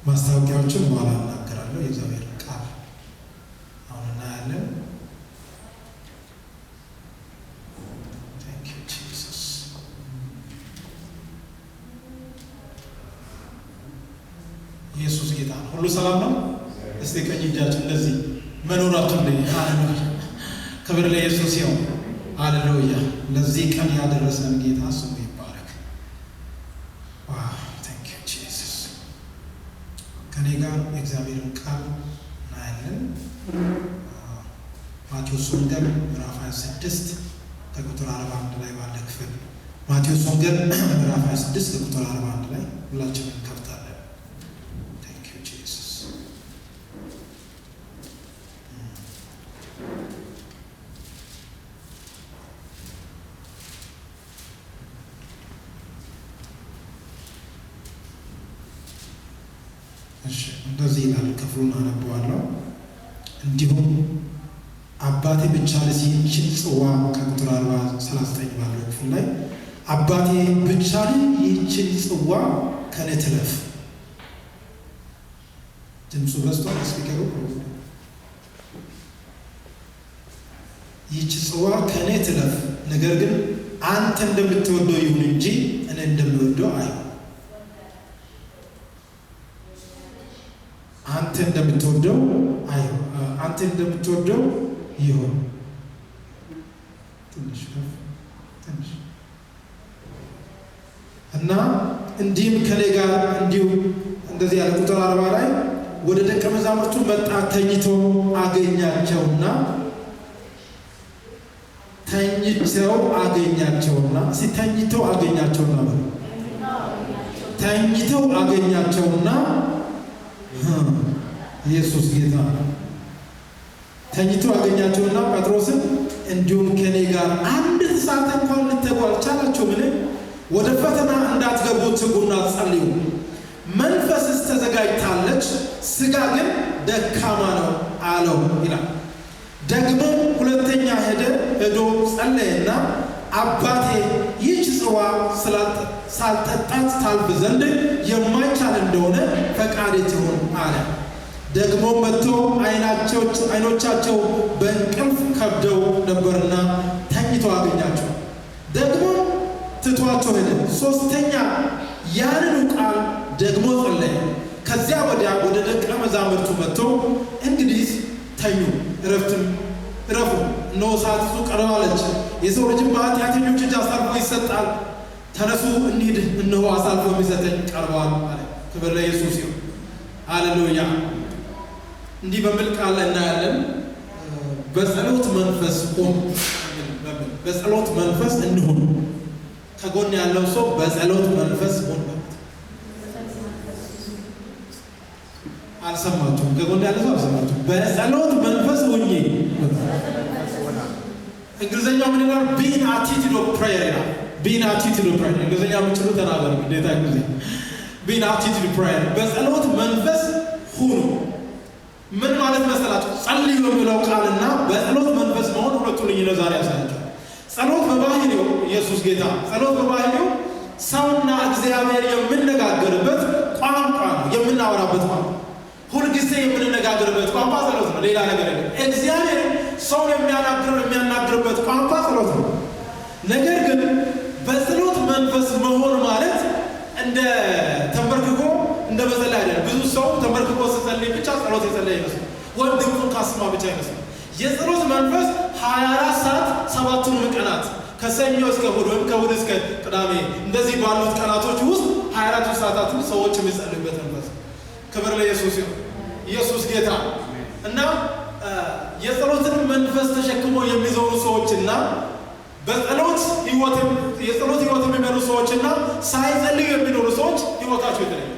ማስታወቂያዎችን በኋላ እናገራለሁ። የእግዚአብሔር ቃል አሁን እናያለን። Thank you, Jesus. ኢየሱስ ጌታ ነው። ሁሉ ሰላም ነው። እስቲ ቀኝ እጃችሁ እንደዚህ መኖራችሁ እንደ ሃሌሉያ፣ ክብር ለኢየሱስ ይሁን። ሃሌሉያ። ለዚህ ቀን ያደረሰን ጌታ ስሙ ይባረክ። Wow, thank you, Jesus። ከኔ ጋር የእግዚአብሔርን ቃል እናያለን። ማቴዎስ ወንጌል ምዕራፍ 26 ከቁጥር 41 ላይ ባለ ክፍል፣ ማቴዎስ ወንጌል ምዕራፍ 26 ከቁጥር 41 ላይ ሁላችንም እንከፍታለን። Thank you, Jesus። እሺ፣ እንደዚህ ይላል። ክፍሉን አነበዋለሁ። እንዲሁም አባቴ ብቻልስ ይህችን ጽዋ፣ ከቁጥር 39 ባለው ክፍል ላይ፣ አባቴ ብቻል ይህችን ጽዋ ከኔ ትለፍ። ድምፁ በዝቷል። Speaker ኡ። ይህች ጽዋ ከኔ ትለፍ፣ ነገር ግን አንተ እንደምትወደው ይሁን እንጂ እኔ እንደምወደው አይሁን። አንተ እንደምትወደው አይሁን። አንተ እንደምትወደው ይሁን። ትንሽ ከፍ ትንሽ። እና እንዲህም ከኔ ጋር እንዲሁ እንደዚህ ያለ ቁጥር 40 ላይ ወደ ደቀ መዛሙርቱ መጣ፣ ተኝተው አገኛቸውና፣ እስቲ ተኝተው አገኛቸውና በሉ። ተኝተው አገኛቸውና፣ ኢየሱስ ጌታ ነው። ተኝተው አገኛቸውና ጴጥሮስን እንዲሁም ከኔ ጋር አንድ ሰዓት እንኳን ልትተጉ አልቻላችሁምን? ወደ ፈተና እንዳትገቡ ትጉና ጸልዩ። መንፈስስ ተዘጋጅታለች፣ ስጋ ግን ደካማ ነው አለው ይላል። ደግሞ ሁለተኛ ሄደ፣ ሄዶ ጸለየና አባቴ ይህች ጽዋ ሳልጠጣት ታልፍ ዘንድ የማይቻል እንደሆነ ፈቃድህ ትሁን አለ። ደግሞ መጥቶ ዓይኖቻቸው በእንቅልፍ ከብደው ነበርና ተኝተው አገኛቸው። ደግሞ ትቷቸው ሄደ። ሶስተኛ ያንኑ ቃል ደግሞ ጸለየ። ከዚያ ወዲያ ወደ ደቀ መዛሙርቱ መጥቶ እንግዲህ ተኙ፣ እረፍትም እረፉ፣ እነሆ ሰዓቲቱ ቀርባለች፣ የሰው ልጅም በኃጢአተኞች እጅ አሳልፎ ይሰጣል። ተነሱ እንሂድ፣ እነሆ አሳልፎ የሚሰጠኝ ቀርቧል አለ። ክብር ለኢየሱስ ይሁን። ሃሌሉያ። እንዲህ በሚል ቃል እናያለን። በጸሎት መንፈስ ሁን፣ በጸሎት መንፈስ እንሁን። ከጎን ያለው ሰው በጸሎት መንፈስ ሁን በሉት። አልሰማችሁም? ከጎን ያለ ሰው አልሰማችሁም? በጸሎት መንፈስ ሁኚ። እንግሊዝኛው ምን ይላል? Be in attitude of prayer ይላል። Be in attitude of prayer። እንግሊዝኛ የምችሉ ተናገሩ። እንዴታ እንግሊዝኛ። Be in attitude of prayer፣ በጸሎት መንፈስ ሁኑ። ምን ማለት መሰላችሁ? ጸልዩ የሚለው ቃልና በጸሎት መንፈስ መሆን ሁለቱ ልዩነት ዛሬ ያሳያቸዋል። ጸሎት በባህሪው፣ ኢየሱስ ጌታ፣ ጸሎት በባህሪው ሰውና እግዚአብሔር የምነጋገርበት ቋንቋ ነው፣ የምናወራበት ቋንቋ። ሁልጊዜ የምንነጋገርበት ቋንቋ ጸሎት ነው። ሌላ ነገር የለም። እግዚአብሔር ሰውን የሚያናግርበት ቋንቋ ጸሎት ነው። ነገር ግን በጸሎት መንፈስ መሆን ማለት እንደ ተንበርክኮ እንደ መጸለይ አይደለም። ብዙ ሰው ተንበርክኮ ሲጸልይ ብቻ ጸሎት የጸለየ ይመስላል፣ ወይም ድምፁን ካሰማ ብቻ ይመስላል። የጸሎት መንፈስ 24 ሰዓት፣ ሰባቱንም ቀናት፣ ከሰኞ እስከ እሑድ ወይም ከእሑድ እስከ ቅዳሜ እንደዚህ ባሉት ቀናቶች ውስጥ 24 ሰዓታትን ሰዎች የሚጸልዩበት መንፈስ። ክብር ለኢየሱስ ይሁን። ኢየሱስ ጌታ። እና የጸሎትን መንፈስ ተሸክሞ የሚዞሩ ሰዎችና በጸሎት ህይወት የጸሎት ህይወት የሚመሩ ሰዎችና ሳይጸልዩ የሚኖሩ ሰዎች ህይወታቸው የተለየ።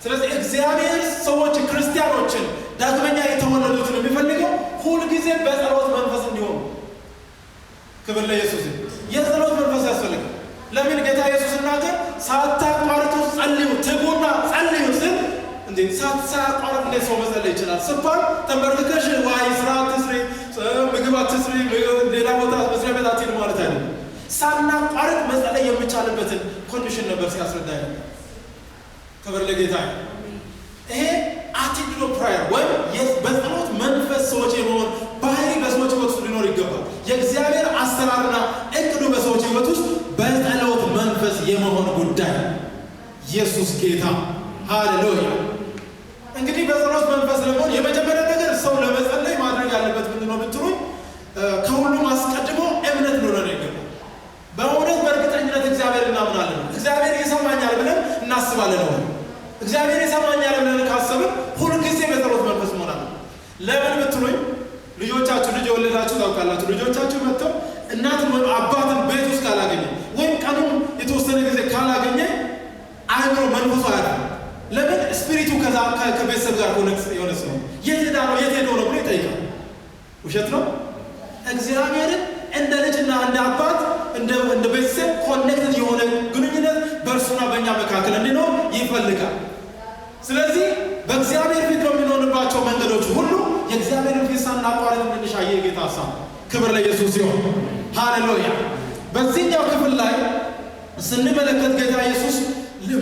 ስለዚህ እግዚአብሔር ሰዎች፣ ክርስቲያኖችን፣ ዳግመኛ የተወለዱትን የሚፈልገው ሁልጊዜ በጸሎት መንፈስ እንዲሆኑ። ክብር ለኢየሱስ። የጸሎት መንፈስ ያስፈልጋል። ለምን? ጌታ ኢየሱስ ሲናገር ሳታቋርጡ ጸልዩ፣ ትጉና ጸልዩ ስል እንዴ ሳያቋርጥ እንዴት ሰው መጸለይ ይችላል ስባል ተንበርክከሽ ዋይ ስራ አትስሪ፣ ምግብ አትስሪ፣ ሌላ ቦታ መስሪያ ቤት አትሂድ ማለት አይደለም። ሳናቋርጥ መጸለይ የሚቻልበትን condition ነበር ሲያስረዳ ነበር። ክብር ለጌታ። ይሄ attitude of prayer ወይም በጸሎት መንፈስ ሰዎች የመሆን ባህሪ በሰዎች ህይወት ውስጥ ሊኖር ይገባል። የእግዚአብሔር አሰራርና እቅዱ በሰዎች ህይወት ውስጥ በጸሎት መንፈስ የመሆን ጉዳይ። ኢየሱስ ጌታ፣ ሃሌሉያ። እንግዲህ በጸሎት መንፈስ ለመሆን የመጀመሪያ ነገር ሰው ለመጸለይ ማድረግ ያለበት ምንድን ነው ብትሉኝ፣ ከሁሉም አስቀድሞ እምነት ሊኖረን ይገባል። በእውነት በእርግጠኝነት እግዚአብሔር እናምናለን። እግዚአብሔር ይሰማኛል ብለን እናስባለን ወይ? እግዚአብሔር ይሰማኛል ብለን ካሰብን ሁልጊዜ በጸሎት መንፈስ መሆን አለብን። ለምን ብትሉኝ፣ ልጆቻችሁ፣ ልጅ የወለዳችሁ ታውቃላችሁ። ልጆቻችሁ መጥተው እናትን ወይም አባትን ቤት ውስጥ ካላገኘ ወይም ቀኑን የተወሰነ ጊዜ ካላገኘ አእምሮ መንፈሱ አያርፍም። ለምን? Spirit ኡ ከዛ ከቤተሰብ ጋር connect የሆነ ሰው የት ሄዳ ነው፣ የት ሄዶ ነው ብሎ ይጠይቃል። ውሸት ነው? እግዚአብሔርን እንደ ልጅና እንደ አባት፣ እንደ ቤተሰብ connected የሆነ ግንኙነት በእርሱና በእኛ መካከል እንዲኖር ይፈልጋል። ስለዚህ በእግዚአብሔር ፊት በምንሆንባቸው መንገዶች ሁሉ የእግዚአብሔርን ፊት ሳናቋርጥ እንድንሻ የጌታ ሀሳብ። ክብር ለኢየሱስ ይሁን። ሃሌሉያ። በዚህኛው ክፍል ላይ ስንመለከት ጌታ ኢየሱስ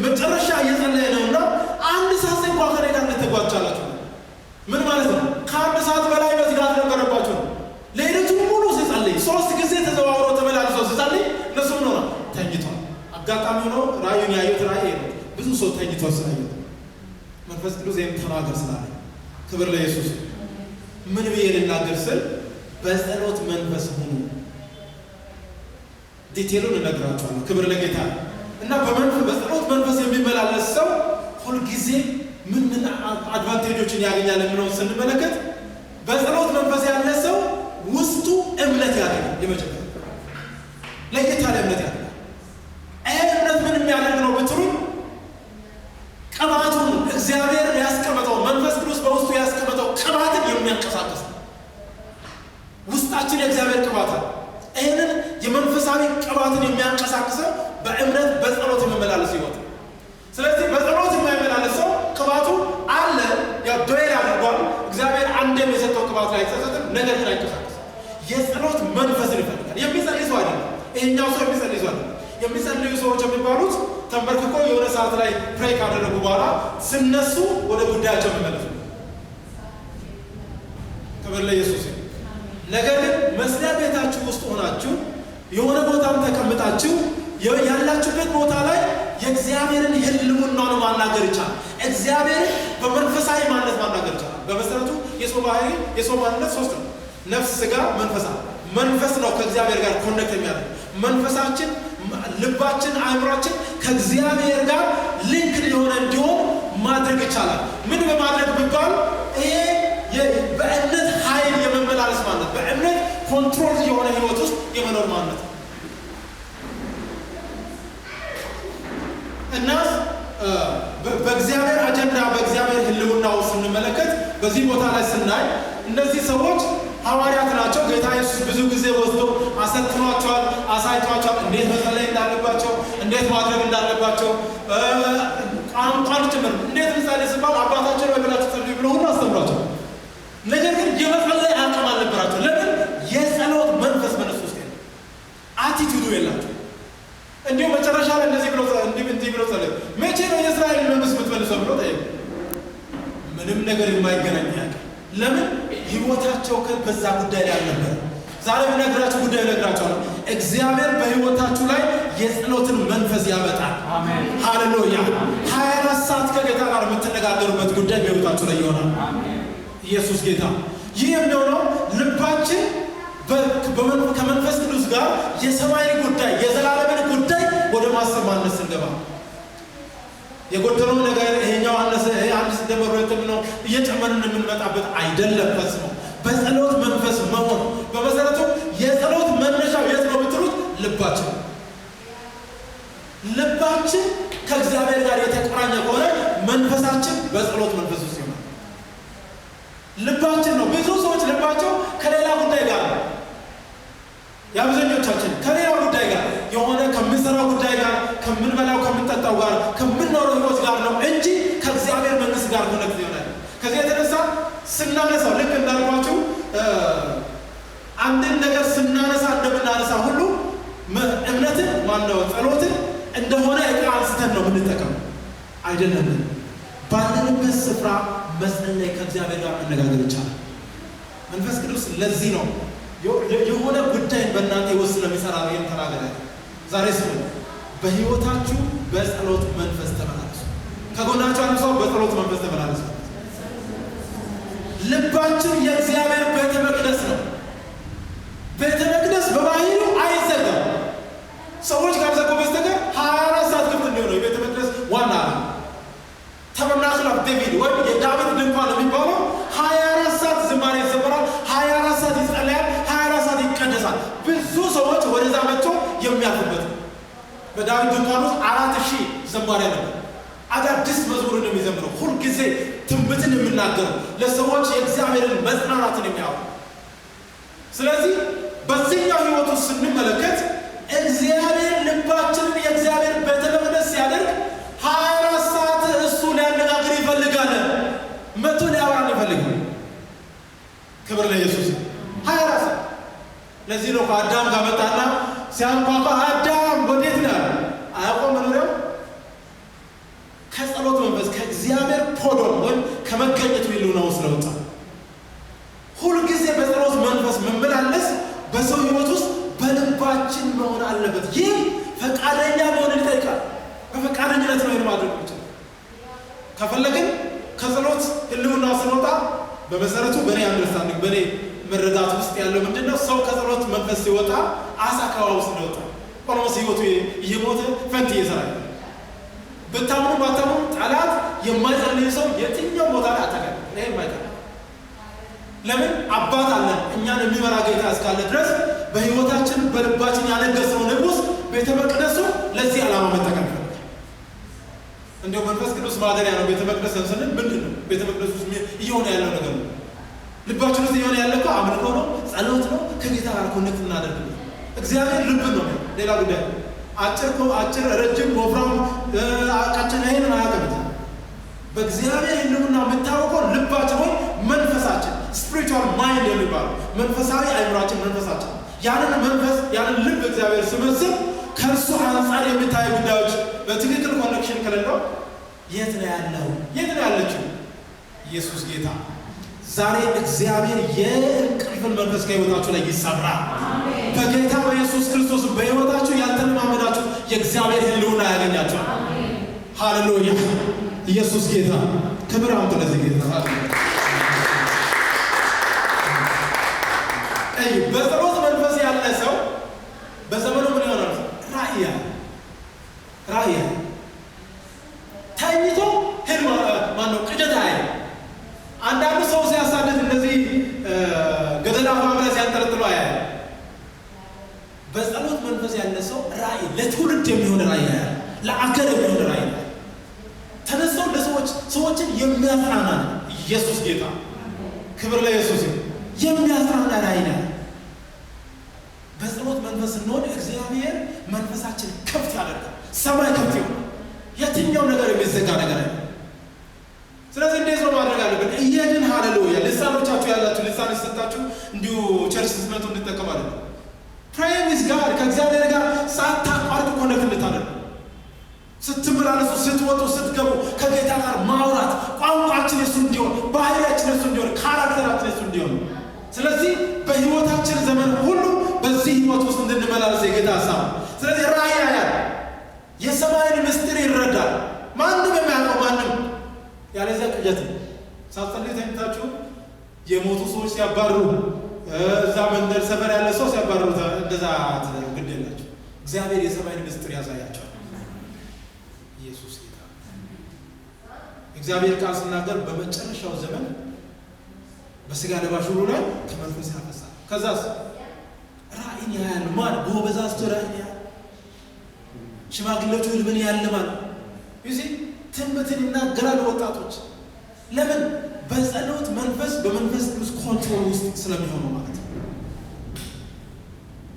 መጨረሻ እየጸለየ ነውና አንድ ሰዓት እንኳን ከኔ ጋር ልትጓዙ አልቻላችሁም? ምን ማለት ነው? ከአንድ ሰዓት በላይ መትጋት ነበረባቸው ነው። ሌሊቱን ሙሉ ሲጸልይ፣ ሶስት ጊዜ ተዘዋውሮ ተመላልሶ ሲጸልይ እነሱ ምን ሆነ? ተኝቷል። አጋጣሚ ሆኖ ራእዩን ያዩት ራእይ ነው። ብዙ ሰው ተኝቶ ስላዩት መንፈስ ቅዱስ ይህን ተናገር ስላለ፣ ክብር ለኢየሱስ። ምን ብዬ ልናገር ስል በጸሎት መንፈስ ሁኑ። Detail ኡን እነግራቸዋለሁ። ክብር ለጌታ። እና በጸሎት መንፈስ የሚመላለስ ሰው ሁልጊዜ ምን ምን advantage ኦችን ያገኛል የሚለውን ስንመለከት በጸሎት መንፈስ ያለ ሰው ውስጡ እምነት ያገኛል። የመጀመሪያ ለየት ያለ እምነት ያገኛል። ይሄ እምነት ምን የሚያደርግ ነው ብትሉኝ፣ ቅባቱን፣ እግዚአብሔር ያስቀመጠው፣ መንፈስ ቅዱስ በውስጡ ያስቀመጠው ቅባትን የሚያንቀሳቅስ ነው። ውስጣችን የእግዚአብሔር ቅባት አለ። ይህንን የመንፈሳዊ ቅባትን የሚያንቀሳቅሰው በእምነት በጸሎት የመመላለስ ህይወት ነው። ስለዚህ በጸሎት የማይመላለስ ሰው ቅባቱ አለ፣ ያው dwell አድርጓል። እግዚአብሔር አንዴም የሰጠው ቅባት ላይ አይጸጸትም፣ ነገር ግን አይንቀሳቀስም። የጸሎት መንፈስን ይፈልጋል። የሚጸልይ ሰው አይደለም። ይሄኛው ሰው የሚጸልይ ሰው አይደለም። የሚጸልዩ ሰዎች የሚባሉት ተንበርክኮ የሆነ ሰዓት ላይ pray ካደረጉ በኋላ ስነሱ ወደ ጉዳያቸው የሚመለሱ። ክብር ለኢየሱስ ይሁን። ነገር ግን መስሪያ ቤታችሁ ውስጥ ሆናችሁ፣ የሆነ ቦታም ተቀምጣችሁ፣ ያላችሁበት ቦታ ላይ የእግዚአብሔርን ሕልውናውን ማናገር ይቻላል። እግዚአብሔርን በመንፈሳዊ ማንነት ማናገር ይቻላል። በመሰረቱ የሰው ባህሪ፣ የሰው ማንነት ሶስት ነው። ነፍስ፣ ስጋ፣ መንፈስ። መንፈስ ነው ከእግዚአብሔር ጋር connect የሚያደርግ። መንፈሳችን፣ ልባችን፣ አእምሯችን ከእግዚአብሔር ጋር link የሆነ እንዲሆን ማድረግ ይቻላል። ምን በማድረግ ቢባል ይሄ በእምነት ኃይል የመመላለስ ማለት፣ በእምነት control የሆነ ህይወት ውስጥ የመኖር ማለት ነው። እና በእግዚአብሔር አጀንዳ፣ በእግዚአብሔር ህልውና ውስጥ ስንመለከት፣ በዚህ ቦታ ላይ ስናይ እነዚህ ሰዎች ሐዋርያት ናቸው። ጌታ ኢየሱስ ብዙ ጊዜ ወስዶ አሰልጥኗቸዋል፣ አሳይቷቸዋል፣ እንዴት መጸለይ እንዳለባቸው፣ እንዴት ማድረግ እንዳለባቸው፣ ቋንቋን ጭምር። እንዴት ምሳሌ ሲባል አባታችን ሆይ ብላችሁ ጸልዩ ብሎ ሁሉ አስተምሯቸው። ነገር ግን የመጸለይ አቅም አልነበራቸው። ለምን? የጸሎት መንፈስ በነሱ ውስጥ የለም። Attitude ኡ የላቸው። እንዲሁም መጨረሻ ላይ እንደዚህ ብሎ እንዲህ እንዲህ ብሎ ጸለዩ። መቼ ነው የእስራኤል መንግስት የምትመልሰው ብሎ ጠየቁ። ምንም ነገር የማይገናኝ ያውቃል። ለምን? ህይወታቸው በዛ ጉዳይ ላይ አልነበረ። ዛሬ የምነግራችሁ ጉዳይ እነግራችኋለሁ። እግዚአብሔር በህይወታችሁ ላይ የጸሎትን መንፈስ ያመጣል። ሃሌሉያ። 24 ሰዓት ከጌታ ጋር የምትነጋገሩበት ጉዳይ በህይወታችሁ ላይ ይሆናል። ኢየሱስ ጌታ። ይህ የሚሆነው ልባችን ከመንፈስ ቅዱስ ጋር የሰማይን ጉዳይ፣ የዘላለምን ጉዳይ ወደ ማሰብ ማነስ ስንገባ፣ የጎደለው ነገር ይሄኛው አነሰ፣ ይሄ አንድ ሲደመር ሁለት ነው እየጨመርን የምንመጣበት አይደለም። ፈጽሞ በጸሎት መንፈስ መሆን፣ በመሰረቱ የጸሎት መነሻው የት ነው ብትሉት ልባችን። ልባችን ከእግዚአብሔር ጋር የተቆራኘ ከሆነ መንፈሳችን በጸሎት መንፈስ ውስጥ ይሆናል። ልባችን ነው። ብዙ ሰዎች ልባቸው ከሌላ ጉዳይ ጋር ነው። የአብዛኞቻችን ከሌላ ጉዳይ ጋር፣ የሆነ ከምንሰራው ጉዳይ ጋር፣ ከምንበላው ከምንጠጣው ጋር፣ ከምንኖረው ህይወት ጋር ነው እንጂ ከእግዚአብሔር መንግስት ጋር connect ይሆናል። ከዚህ የተነሳ ስናነሳው ልክ እንዳልኳችሁ አንድን ነገር ስናነሳ እንደምናነሳ ሁሉ እምነትን፣ ማነው፣ ጸሎትን እንደሆነ እቃ አንስተን ነው የምንጠቀመው አይደለም። ባለንበት ስፍራ መጸለይ፣ ከእግዚአብሔር ጋር መነጋገር ይቻላል። መንፈስ ቅዱስ ለዚህ ነው የሆነ ጉዳይን በእናንተ ህይወት ስለሚሰራ ይህን ተናገረ። ዛሬ ስሙ፣ በህይወታችሁ በጸሎት መንፈስ ተመላለሱ። ከጎናችሁ አንድ ሰው በጸሎት መንፈስ ተመላለሱ። ልባችን የእግዚአብሔር ቤተ መቅደስ ነው። ቤተ መቅደስ በባህሪው አይዘጋም። ሰዎች ካልዘጉ በስተቀር 24 ሰዓት ክፍት እንዲሆነው የቤተ መቅደስ ዋና ነው። Tabernacle of David ወይም የዳዊት ድንኳን የሚባለው 24 ሰዓት ዝማሬ ይዘመራል፣ 24 ሰዓት ይጸለያል፣ 24 ሰዓት ይቀደሳል። ብዙ ሰዎች ወደዛ መጥቶ የሚያርፉበት ነው። በዳዊት ድንኳን ውስጥ 4000 ዘማሪያን ነበር። አዳዲስ መዝሙርን የሚዘምረው፣ ሁልጊዜ ትንቢትን የሚናገረው፣ ለሰዎች የእግዚአብሔርን መጽናናትን የሚያወሩ። ስለዚህ በዚህኛው ህይወት ውስጥ ስንመለከት እግዚአብሔር ልባችንን የእግዚአብሔር ቤተ መቅደስ ሲያደርግ 24 ሰዓት እሱ ሊያነጋግር ይፈልጋል። መቶ ሊያወራን ይፈልጋል። ክብር ለኢየሱስ። 24 ሰዓት። ለዚህ ነው ከአዳም ጋር መጣና ሲያንኳኳ አዳም ወዴት ነህ? አያውቀውም መኖሪያው። ከጸሎት መንፈስ ከእግዚአብሔር ፖዶን ወይም ከመገኘቱ ህልውና ውስጥ ስለወጣ ሁልጊዜ በጸሎት መንፈስ መመላለስ በሰው ህይወት ውስጥ በልባችን መሆን አለበት። ይህ ፈቃደኛ መሆንን ይጠይቃል። በፈቃደኝነት ነው ይህን ማድረግ የሚችለው። ከፈለግን ከጸሎት ህልውና ስንወጣ በመሰረቱ በእኔ understanding፣ በእኔ መረዳት ውስጥ ያለው ምንድን ነው? ሰው ከጸሎት መንፈስ ሲወጣ አሳ ከውሃ ውስጥ እንደወጣ almost ህይወቱ እየሞተ faint እየሰራ። ብታምኑ ባታምኑ ጠላት የማይጸልይ ሰው የትኛው ቦታ ላይ አጠገብ ይሄ የማይቀር። ለምን? አባት አለን። እኛን የሚመራ ጌታ እስካለ ድረስ በህይወታችን በልባችን ያነገስነው ንጉስ ቤተ መቅደሱ ለዚህ ዓላማ መጠቀም ይፈልጋል። እንዲያው መንፈስ ቅዱስ ማደሪያ ነው ቤተ መቅደስ ስንል ምንድን ነው? ቤተ መቅደስ ውስጥ እየሆነ ያለው ነገር ነው። ልባችን ውስጥ እየሆነ ያለ እኮ አምልኮ ነው፣ ጸሎት ነው፣ ከጌታ ጋር connect እናደርግ ነው። እግዚአብሔር ልብን ነው፣ ሌላ ጉዳይ አጭር አጭር፣ ረጅም፣ ወፍራም፣ ቀጭን ይሄንን አያውቅም። በእግዚአብሔር ህልውና የምታወቀው ልባችን ወይ መንፈሳችን፣ spiritual mind የሚባለው መንፈሳዊ አይምሯችን፣ መንፈሳችን፣ ያንን መንፈስ ያንን ልብ እግዚአብሔር ስመስል ከእርሱ አንጻር የሚታዩ ጉዳዮች በትክክል connection ከሌለው የት ነው ያለው? የት ነው ያለችው? ኢየሱስ ጌታ። ዛሬ እግዚአብሔር የእንቅልፍን መንፈስ ከህይወታችሁ ላይ ይሰብራል። በጌታ በኢየሱስ ክርስቶስ በህይወታችሁ ያልተለማመዳችሁ የእግዚአብሔር ህልውና ያገኛችኋል። ሃሌሉያ! ኢየሱስ ጌታ። ክብር አምጡ ለዚህ ጌታ። እዩ፣ በጸሎት መንፈስ ያለ ሰው በዘመኑ ምን ይሆናል? ራእይ ያለ፣ ራእይ ያለ፣ ተኝቶ ህልም ማነው ቅዠት አያይ። አንዳንዱ ሰው ሲያሳድድ እንደዚህ ገደል አፋፍ ላይ ሲያንጠለጥሎ አያይ። በጸሎት መንፈስ ያለ ሰው ራእይ፣ ለትውልድ የሚሆን ራእይ ያያል። ለአገር የሚሆን ራእይ ያያል። ተነስተው ለሰዎች ሰዎችን የሚያጽናና ነው። ኢየሱስ ጌታ። ክብር ለኢየሱስ ይሁን። የሚያጽናና ራእይ ነው። በጸሎት መንፈስ ስንሆን እግዚአብሔር መንፈሳችን ከፍት ያደርጋል። ሰማይ ከፍት ይሆናል። የትኛው ነገር የሚዘጋ ነገር አይደለም። ስለዚህ እንዴት ነው ማድረግ አለብን? እየድን ሃሌሉያ። ልሳኖቻችሁ ያላችሁ ልሳን የሰጣችሁ እንዲሁ church ስትመጡ እንድጠቀም አይደለም። Pray with God፣ ከእግዚአብሔር ጋር ሳታቋርጡ connect እንድታደርጉ፣ ስትመላለሱ፣ ስትወጡ፣ ስትገቡ ከጌታ ጋር ማውራት፣ ቋንቋችን የሱ እንዲሆን፣ ባህሪያችን የሱ እንዲሆን፣ character ኣችን የሱ እንዲሆን። ስለዚህ በህይወታችን ዘመን ሁሉ በዚህ ህይወት ውስጥ እንድንመላለስ የጌታ ሀሳብ ነው። ስለዚህ ራእይ ያያል፣ የሰማይን ምስጢር ይረዳል። ማንም የሚያውቀው ማንም ያለዚያ ቅዠት ነው። ሳትጸልዩ ተኝታችሁ የሞቱ ሰዎች ሲያባርሩ፣ እዛ መንደር ሰፈር ያለ ሰው ሲያባርሩ እንደዛ ግድ የላቸው። እግዚአብሔር የሰማይን ምስጢር ያሳያቸዋል። ኢየሱስ ጌታ። እግዚአብሔር ቃል ስናገር በመጨረሻው ዘመን በስጋ ለባሽ ሁሉ ላይ ከመንፈስ ያፈሳል። ከዛስ ራእይን ያያል። ማን? ጎበዛዝቱ ራእይን ያያል። ሽማግሌዎቹ ህልምን ያልማል። You see፣ ትንቢትን ይናገራሉ ወጣቶች። ለምን? በጸሎት መንፈስ በመንፈስ ቅዱስ control ውስጥ ስለሚሆኑ ማለት ነው።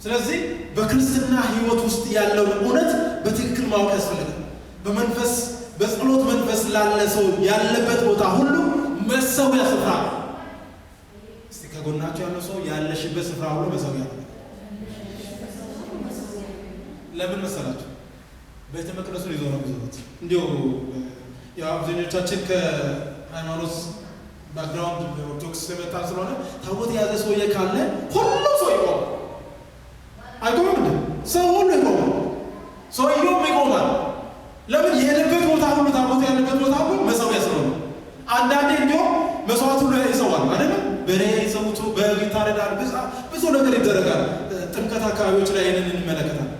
ስለዚህ በክርስትና ህይወት ውስጥ ያለውን እውነት በትክክል ማወቅ ያስፈልጋል። በመንፈስ በጸሎት መንፈስ ላለ ሰው ያለበት ቦታ ሁሉ መሰዊያ ስፍራ ነው። እስቲ ከጎናቸው ያለው ሰው ያለሽበት ስፍራ ሁሉ መሰዊያ ነው። ለምን መሰላችሁ? ቤተ መቅደሱን ይዞ ነው የሚዞሩት። እንዲሁ ያው አብዛኞቻችን ከሃይማኖት background ኦርቶዶክስ የመጣ ስለሆነ ታቦት የያዘ ሰውዬ ካለ ሁሉም ሰው ይቆማል። አይቆምም እንዴ? ሰው ሁሉ ይቆማል። ሰውየውም ይቆማል። ለምን? የሄደበት ቦታ ሁሉ፣ ታቦት ያለበት ቦታ ሁሉ መሰዊያ ስለሆነ፣ አንዳንዴ እንዲሁም መስዋዕት ሁሉ ይሰዋል አይደለም? በሬ ይሰውቱ፣ በግ ይታረዳል፣ ብዙ ነገር ይደረጋል። ጥምቀት አካባቢዎች ላይ ይህንን እንመለከታለን።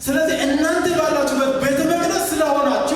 ስለዚህ እናንተ ባላችሁበት ቤተ መቅደስ ስለሆናችሁ